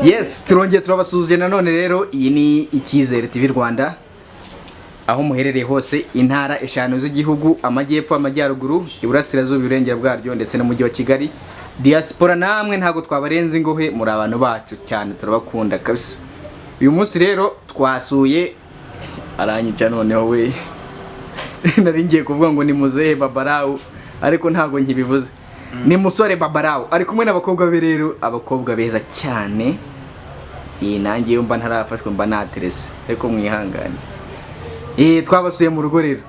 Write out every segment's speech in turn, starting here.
Yes, turongeye turabasuhuje nanone. Rero iyi ni Icyizere TV Rwanda, aho muherereye hose, intara eshanu z'igihugu: amajyepfo, amajyaruguru, iburasirazuba, iburengera bwaryo, ndetse n'umujyi wa Kigali. Diaspora namwe ntabwo twabarenze ingohe, muri abantu bacu cyane, turabakunda kabisa. Uyu munsi rero twasuye, aranyica noneho we, nari ngiye kuvuga ngo ni muzehe Babarawu, ariko ntabwo nkibivuze, ni musore Babarawu ari kumwe n'abakobwa be. Rero abakobwa beza cyane. Iyi nanjye iyo mba ntarafashwe mba naterese, ariko mwihangane. Twabasuye mu rugo, rero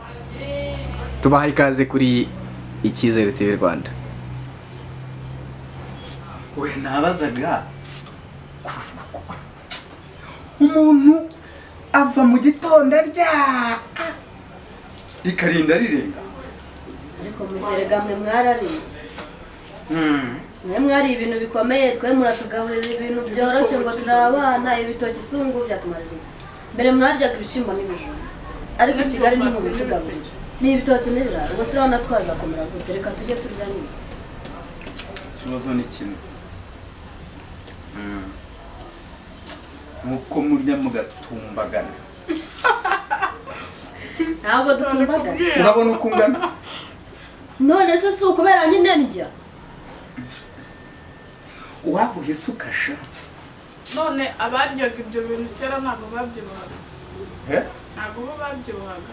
tubaha ikaze kuri Icyizere TV Rwanda. We, nabazaga umuntu ava mu gitondo arya rikarinda rirenga. Ariko muzerega, mwe mwarariye, mwe mwariye ibintu bikomeye, twe muratugaburira ibintu byoroshye ngo turi abana. Ibitoki isungu byatumarira iki? Mbere mwaryaga ibishyimbo n'ibijumba, ariko i Kigali ntimubitugaburira, ni ibitoki n'ibirayi. Ubwo se urabona twazakomera gute? Reka tujye turya nyine. Ikibazo ni kimwe, nuko murya mugatumbagana. Ntabwo dutumbagana. Urabona uko ungana? None se si ukubera nyine ndya? Uwaguha isuka sha. None abaryaga ibyo bintu kera ntabwo babyibuhaga? Eh? Ntabwo bo babyibuhaga?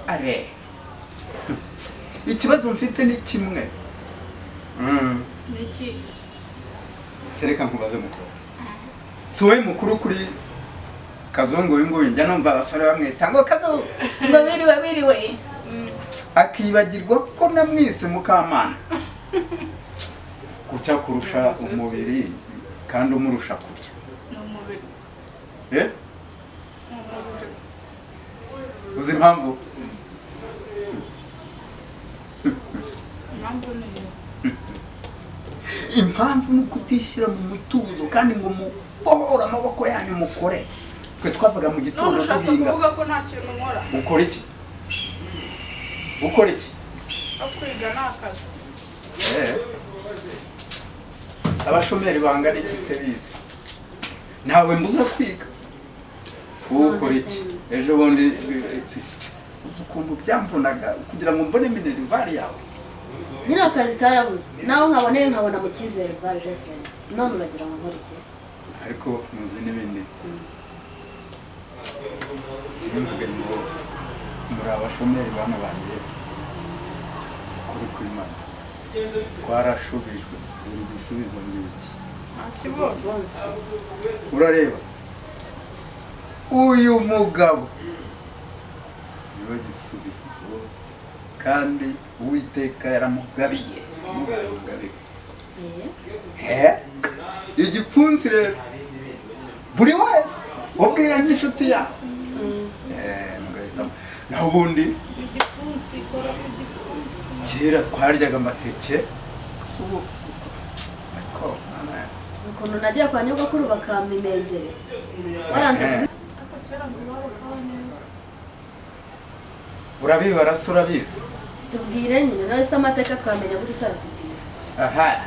Are, ikibazo mfite ni kimwe. Ni iki? Sereka nkubaze mukuru, si wowe mukuru kuri Kazungu uyu nguyu? Njya numva abasore bamwita ngo Kazungu, ngo biriwe biriwe, akibagirwa ko namwise Mukamana. Kucya kurusha umubiri kandi umurusha kurya. Ni umubiri. Eh? Ni umubiri. Uzi impamvu? Impamvu ni iyo? Impamvu ni ukutishyira mu mutuzo kandi ngo mubohore amaboko yanyu mukore. Twe twavaga mu None gitondo ushatse duhinga. kuvuga ko nta kintu nkora? Ukora iki? Ukora iki? Aho kwiga ni akazi. Eh. Abashomeri bangana iki se bize? Ntawe mbuza kwiga. Wowe ukora iki? Ejo bundi uzi ukuntu byamvunaga kugira ngo mbone minerval yawe? Nyine akazi karabuze, naho nkaboneye nkabona mu Cyizere Bar Restaurant. None uragira ngo nkore iki? Ariko muzi n'ibindi, simvuge ngo muri abashomeri, bana banjye, kuri kw'Imana twarashubijwe. Dore igisubizo ngiki. Nta kibazo. Urareba uyu mugabo niwe gisubizo, kandi Uwiteka yaramugabiye, mugabiye. Eh, He, igipfunsi rero buri wese ubwira nk'inshuti yawe. Mugahitamo, naho ubundi Igipfunsi, kora ku gipfunsi. Kera twaryaga amateke, si ubu ariko mwana yanjye. Uzi ukuntu nagiye kwa nyogokuru bakampa imengere waranze Ariko kera ngo babagaho neza. Urabibara se? Urabizi? Tubwire nyine. None se amateka twamenya gute utaratubwira? Aha,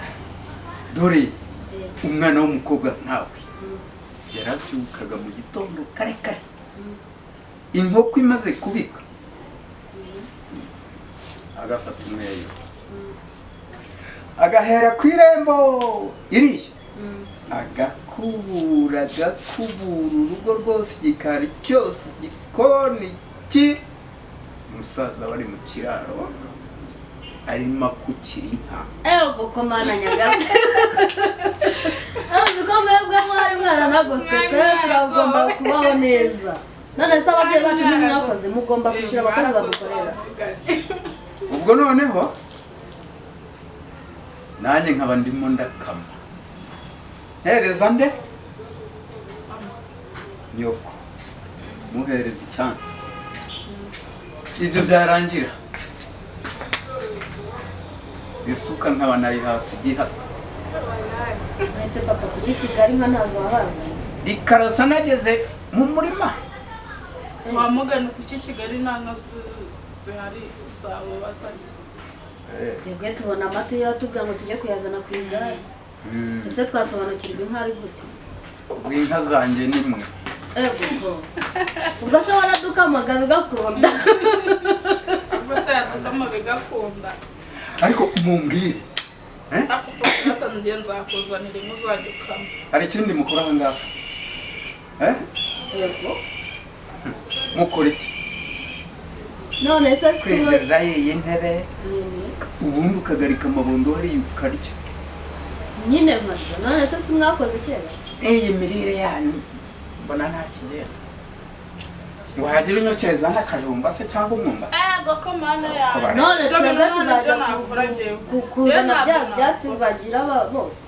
dore. Eh, Umwana w'umukobwa nkawe yarabyukaga mu gitondo kare kare, inkoko imaze kubika, agafata umweyo agahera ku irembo iriya, agakubura, agakubura urugo rwose, igikari cyose, igikoni ki umusaza wari mu kiraro arimo akukira inka. Ego komana nyagaze, uzi ko mwebwe mwari mwaranagoswe, twe turagomba kubaho neza. None se ababyeyi bacu ntimwakoze? Mugomba kwishyura abakozi badukorera. Ubwo noneho nanjye nkaba ndimo ndakama, ntereza nde? Nyoko, muhereza icyansi. Ibyo byarangira, isuka nkaba nari hasi gihato. Ese papa, kuki Kigali nka ntazo wahazanye? Rikarasa nageze mu murima. Wamugana, kuki Kigali nta nka zihari zawe bazanye? Twebwe tubona amata iyo tubwira ngo tujye kuyazana ku igare. Ese twasobanukirwa inka ari gute? Ubwo inka zanjye ni mwe. Ego ko. Ubwo se waradukamaga bigakunda. Ubwo se yadukama bigakunda. Ariko mumbwire, Ariko Paul ngiye nzakuzanira inka uzajya ukama. Hari ikindi mukora aha ngaha? Yego. Mukora iki? None se si Kwigezayo iyi ntebe, ubundi ukagarika amabondo hariya ukarya. Nyine nkarya. None se si mwakoze kera? Iyi mirire yanyu mbona nta kigenda. Ngo hagire unyokereza n'akajumba se cyangwa umwumbati. Ego ko mana yawe. None Ibyo twebwe bintu none tuzajya byo nakora njyewe. kuzana Njyewe bya ntabwo byatsi nakora. bagira bose.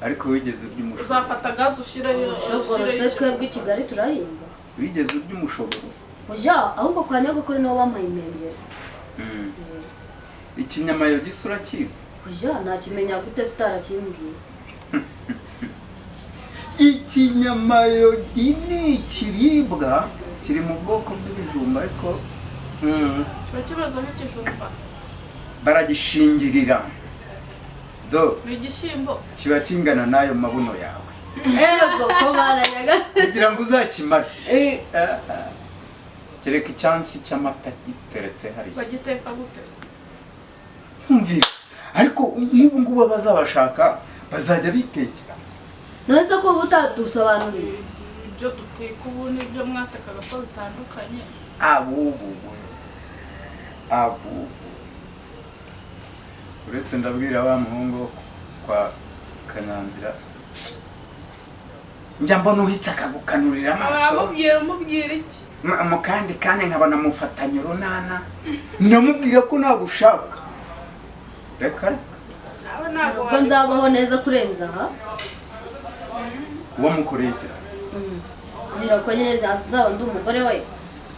Ariko wigeze urya umushogoro? Uzafata gaze ushireyo. Umushogoro se twebwe i Kigali turahinga. Wigeze urya umushogoro? Oya, ahubwo kwa nyogokuru niho bampaye impengeri. Ikinyamayogi se urakizi? Oya, nakimenya gute se utarakimbwiye? Ikinyamayogi ni ikiribwa kiri mu bwoko bw'ibijumba, ariko Kiba kimeze nk'ikijumba. Baragishingirira. Do Ni igishyimbo. Kiba kingana n'ayo mabuno yawe. Ego ko baranyaga. Kugira ngo uzakimare. Kereka icyansi cy'amata giteretse hariya. Bagiteka gute se? Yumvira. Ariko nk'ubu ngubu abazabashaka bazajya bitekera. None se ko uba utadusobanuriye? Ibyo duteka ubu n'ibyo mwatekaga ko bitandukanye. Abubu. Abubu. Uretse ndabwira wa muhungu kwa Kanyanzira. Njya mbona uhita akagukanurira amaso. Aramubwira, umubwira iki? Mu kandi kanya nkabona mufatanye urunana. Ndamubwira ko nagushaka. Reka reka. Nawe ntabwo Ubwo nzabaho neza kurenza aha. Wamukoreye iki? Kubera ko nyine nzaba ndi umugore we.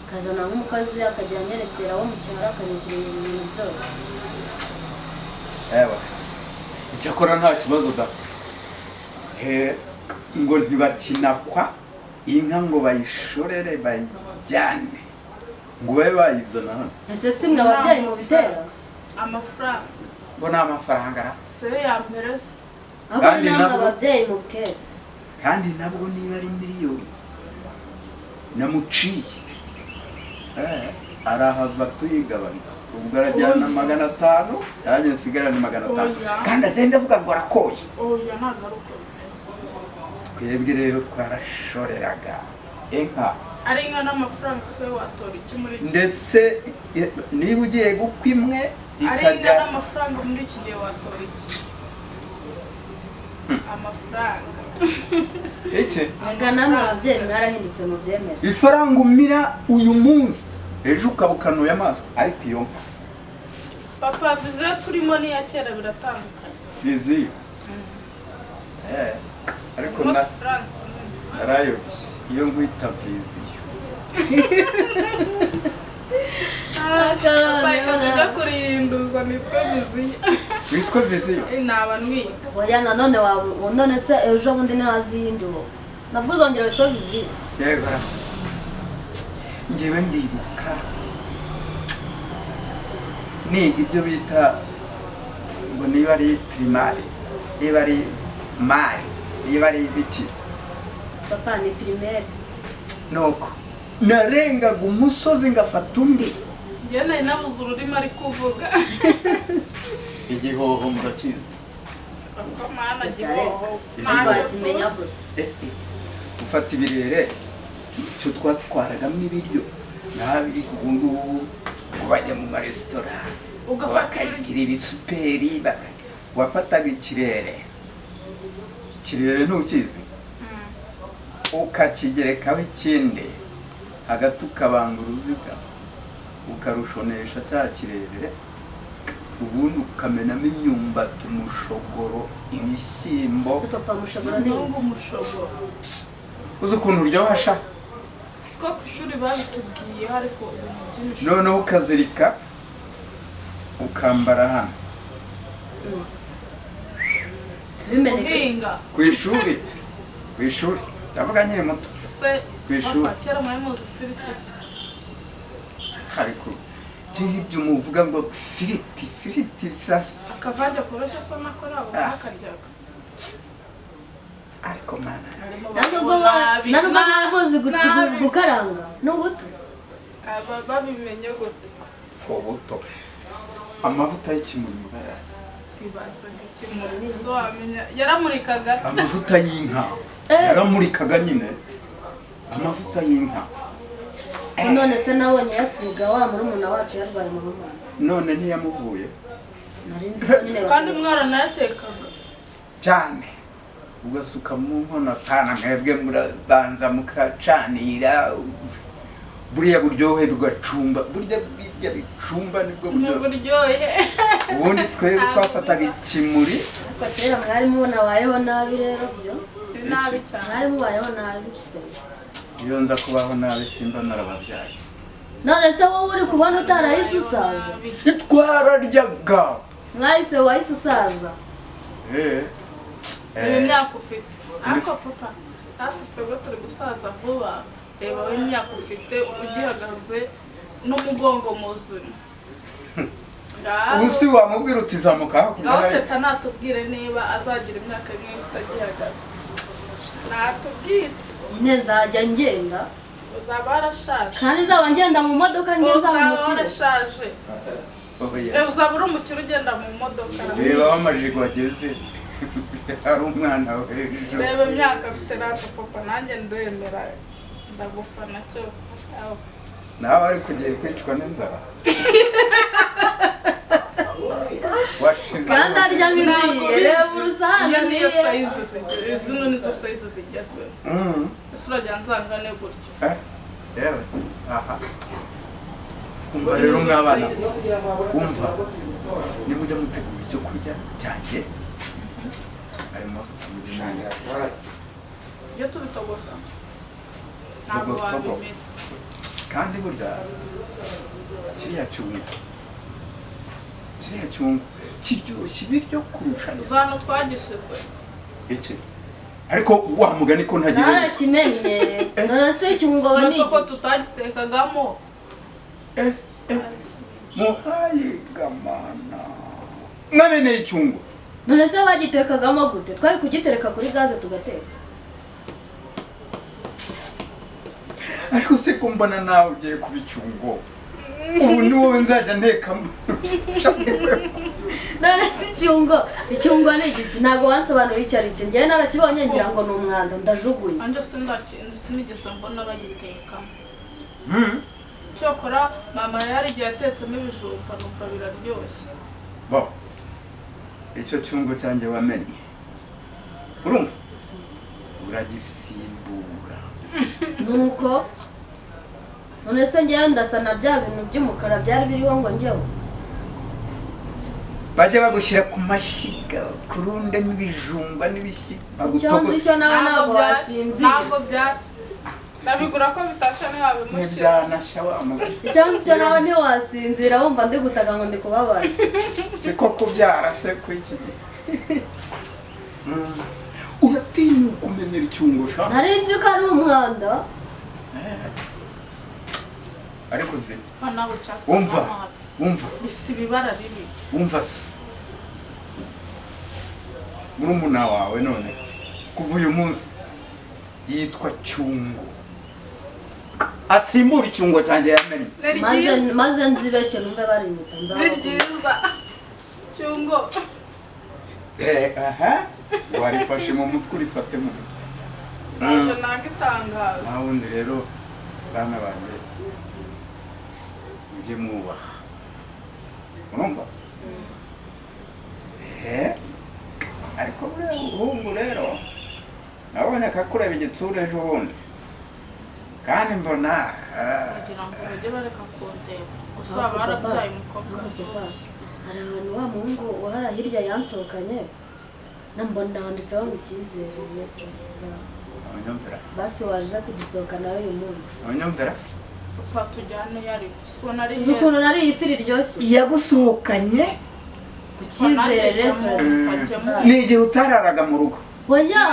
Akazana nk'umukozi akajya anyerekera wo mu cyaro akanyishyurira ibintu byose. Ewa. Icyakora nta kibazo da. Ngo ntibakinakwa inka ngo bayishorere bayijyane. Ngo babe bayizana hano. Ese si mwe ababyeyi mubitera? Amafaranga. Ngo ni amafaranga ra. Se ya mbere se. Ahubwo Kandi ni namwe nabwo- ababyeyi mubitera. Kandi nabwo niba ari miliyoni namuciye. Arahava tuyigabana. Ubwo arajyana 500, nanjye nsigarane 500. Oya. Kandi agenda avuga ngo arakoye. Oya, ntabwo ari uko bimeze. Twebwe rero twarashoreraga inka. Ari inka n'amafaranga se watora iki muri iki? Ndetse niba ugiye gukwa imwe Ari inka ikajya n'amafaranga muri iki gihe watora iki? Amafaranga. Iki? Erega namwe ababyeyi mwarahindutse mubyemere. Ifaranga umira uyu munsi ejo ukabukanuye amaso, ariko iyo nka. Papa, viziyo turimo n'iya kera biratandukanye. Viziyo. Ariko Not na France. narayobye iyo nkwita viziyo. Papa, reka tujye kurihinduza nitwe viziyo. Witwa viziyo? Naba ntwiga. Oya, nanone waba none se ejo bundi ntihazi iyindi wowe. Nabwo uzongera witwa viziyo. Yego. Njyewe ndibuka niga ibyo bita ngo niba ari primari, niba ari mari, niba ari ibiki. Papa, ni primaire. Nuko narengaga umusozi ngafata undi. Njyewe nari nabuze ururimi ari kuvuga. Igihoho murakizi? Papa, mana gihoho. Twakimenya gute? Ufata ibirere icyo twatwaragamo ibiryo nabi ubu ngubu ngo bajya mu maresitora Ugafata ibiryo. bakagira ibisuperi, wafataga ikirere. Ikirere ntukizi? Ukakigerekaho ikindi hagati ukabanga uruziga ukarushonesha cya kirere, ubundi ukamenamo imyumbati, umushogoro, ibishyimbo. Se papa, mushobora ni N'ubu iki? umushogoro. Uzi ukuntu uryoha sha? Siko ku ishuri babitubwiye, ariko ibintu by'imishogoro. Noneho ukazirika ukambara hano. Tubimeneke. Guhinga. Ku ishuri, ku ishuri ndavuga nkiri muto. Se Ku ishuri. papa, kera mwari muzi ifiriti se? Ariko ibyo muvuga ngo firiti firiti sasa. Akavange koroshye se nako ntabwo mwakaryaga. Ariko mana, Harimo Nta nubwo nabi, nta nubwo nabi, muzi nabi. gukaranga ni ubuto. Aba babimenye gute? Ubuto, amavuta y'ikimuri murayazi? Ibazaga ikimuri so wamenya yaramurikaga. Amavuta y'inka yaramurikaga nyine, amavuta y'inka. None se nabonye yasiga wa murumuna wacu yarwaye amahumane. None ntiyamuvuye? Nari nzi ko nyine Kandi mwaranayatekaga. Cyane, ugasuka mu nkono. Apana mwebwe, murabanza mukacanira, buriya buryohe bugacumba, burya birya bicumba nibwo Ni buryohe. Buryohe. Ubundi twebwe twafataga ikimuri. Ariko kera mwari mubona wayeho nabi rero byo. Ni nabi cyane. Mwari mubayeho nabi se? Iyo nza kubaho nabi simba narababyaye. None se wowe uri kubona utarahise usaza? Twararyaga. Mwahise wahise usaza. Eh. Reba imyaka ufite. Ariko papa, natwe twebwe turi gusaza vuba. Reba wowe imyaka ufite ugihagaze n'umugongo muzima. Ngaho. Ubu si wamubwira uti zamuka hakurya Ngaho hariya. teta natubwire niba azagira imyaka imwe ifite agihagaze, natubwire. Nyine nzajya ngenda. Uzaba warashaje. Kandi nzaba ngenda mu modoka, njye nzaba Uzaba umukire. warashaje. Oya. Eh, uzaba uri umukire ugenda mu modoka. Reba aho amajigo ageze, hari umwana w'ejo. Reba imyaka afite rata papa, nanjye ndemera, ndagufana cyo. Aho. Nawe ariko ugiye kwicwa n'inzara washize. Kandi arya Ntabwo nk'iziye, reba urusahane Iyo niyo niye. size zino nizo size zigezweho. Ese uragira nzangane gutyo? Eh, yewe aha, umva rero mwabana, umva, nimujya mutegura icyo kurya cyanjye, ayo mavuta mujye mwanya. Tujye tubitogosa, ntabwo Togo, togo. wabimenya. Kandi burya kiriya cyungo kiryoshya ibiryo kurusha Uzi ahantu twagishyize? Iki ariko wa mugani ko ntagira. Narakimenye. None se icyungo aba ni Amasoko iki? tutagitekagamo. Eh, eh, muhayigamana mwameneye icyungo. None se bagitekagamo gute? Twari kugitereka kuri gaze tugateka. Ariko se ko mbona nawe ugiye kuba icyungo, ubu ni wowe nzajya ntekamo? None se icyungo ni igiki? Ntabwo wansobanuriye icyo ari cyo. Njyewe narakibonye ngira ngo ni umwanda, ndajugunya. Nanjye sinigeze mbona bagitekamo. Cyokora mama yari igihe yatetsemo ibijumba numva biraryoshye. Bo icyo cyungo cyanjye wamennye, urumva uragisimbura. Nuko none se njyewe ndasa na bya bintu by'umukara byari biriho ngo njyewe? Bajya bagushyira ku mashyiga kurundemo ibijumba n'ibishyimbo. Icyo nzi cyo nawe ntabwo Byashya. wasinzira. Ntabwo byashya, ndabigura ko bitashya ntiwabimushyira. Ntibyanashya wa mugabo. Icyo nzi cyo nawe ntiwasinzira wumva ndi gutaka ngo ndi kubabara. Siko kubyara se kuri iki gihe. Uratinyuka umenyera icyungo sha? Nari nzi ko ari umwanda. Ariko uzi Ko nawe cyasa wumva nabi. Wumva. Bifite ibibara bibi. Wumva se, murumuna wawe none kuva uyu munsi yitwa Cyungo, asimbura icyungo cyanjye yamenye. Ni Maze ryiza. maze nzibeshye numve barinyita Ni nzaba. ryiza cyungo. Eh, aha warifashe mu mutwe, urifate mu mutwe. Naje nanga itangazo. Nta wundi rero, bana banjye, mujye mwubaha, urumva? Eh, ariko buriya ubuhungu rero nabonye akakureba igitsura ejo bundi, kandi mbona Kugira ngo bajye bareka kundeba gusa, baba barabyaye umukobwa. Papa, hari ahantu wa muhungu wahara hirya yansohokanye, nambona handitseho ngo Icyizere Restaurant Bar. Abanyumvira. Basi waje kudusohokana uyu munsi. Abanyumvira se? Papa, tujyane, yari gusa ubona ari Uzi ukuntu heza. nariye ifi riryoshye Yagusohokanye? Ku Cyizere Restaurant. Ni igihe utararaga mu rugo? Oya,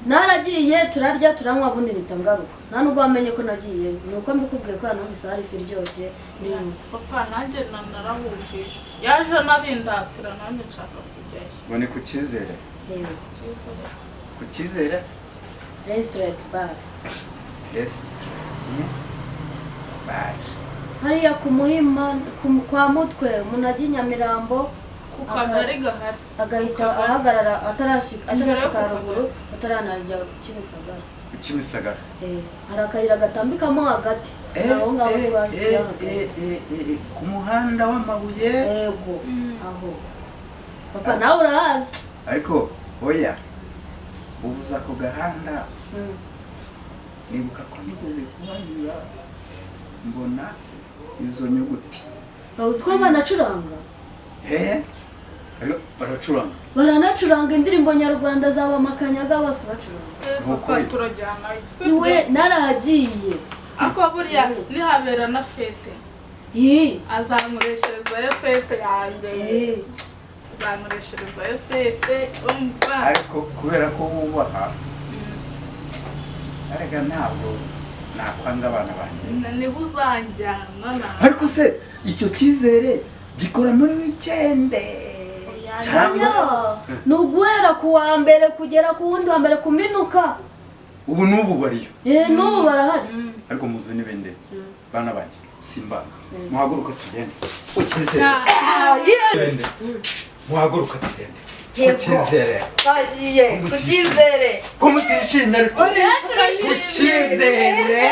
naragiye, turarya, turanywa, ubundi mpita ngaruka. Nta nubwo wamenye ko nagiye, ni uko mbikubwiye ko numvise hari ifi iryoshye ni Papa, nanjye narahumvisha yaje anabindatira, nanjye nshaka kujyayo. Ngo ni ku Cyizere? Yego. Cyizere. Ku Cyizere Restaurant Bar. Restaurant Bar. Hariya ku Muhima, kwa Mutwe, umuntu ajya i Nyamirambo Ku kagari gahari. agahita ahagarara atarashika Imbere yo atarashika ku haruguru, ataranarya Kimisagara. Ku Kimisagara. Hari akayira gatambikamo hagati, aho ngaho twahagaze. Ku muhanda w'amabuye? Yego, aho papa nawe urahazi. Ariko oya, uvuze ako gahanda, nibuka ko nigeze kuhanyura mbona izo nyuguti. Uzi ko banacuranga? Ariko baracuranga? Baranacuranga indirimbo nyarwanda za Bamakanyaga bose bacuranga. Papa, Nukuri. turajyana. Iwe naragiye. Ariko buriya nihabera na fête, azankoresherezayo fête yanjye. Azankoresherezayo fête, umva. Ariko kubera ko wubaha, arega ntabwo nakwanga abana banjye. Niho uzanjyana nawe. Ariko se icyo cyizere gikora muri weekend cyangwa? Oya, ni uguhera ku wa mbere kugera ku wundi wa mbere kuminuka. Ubu n'ubu bariyo? N'ubu barahari. Ariko muzi n'ibindi, bana banjye, simbanga, muhaguruke tugende ku Cyizere. Muhaguruke tugende ku Cyizere. Bagiye ku Cyizere. Ko mutishimye ariko? Ku Cyizere.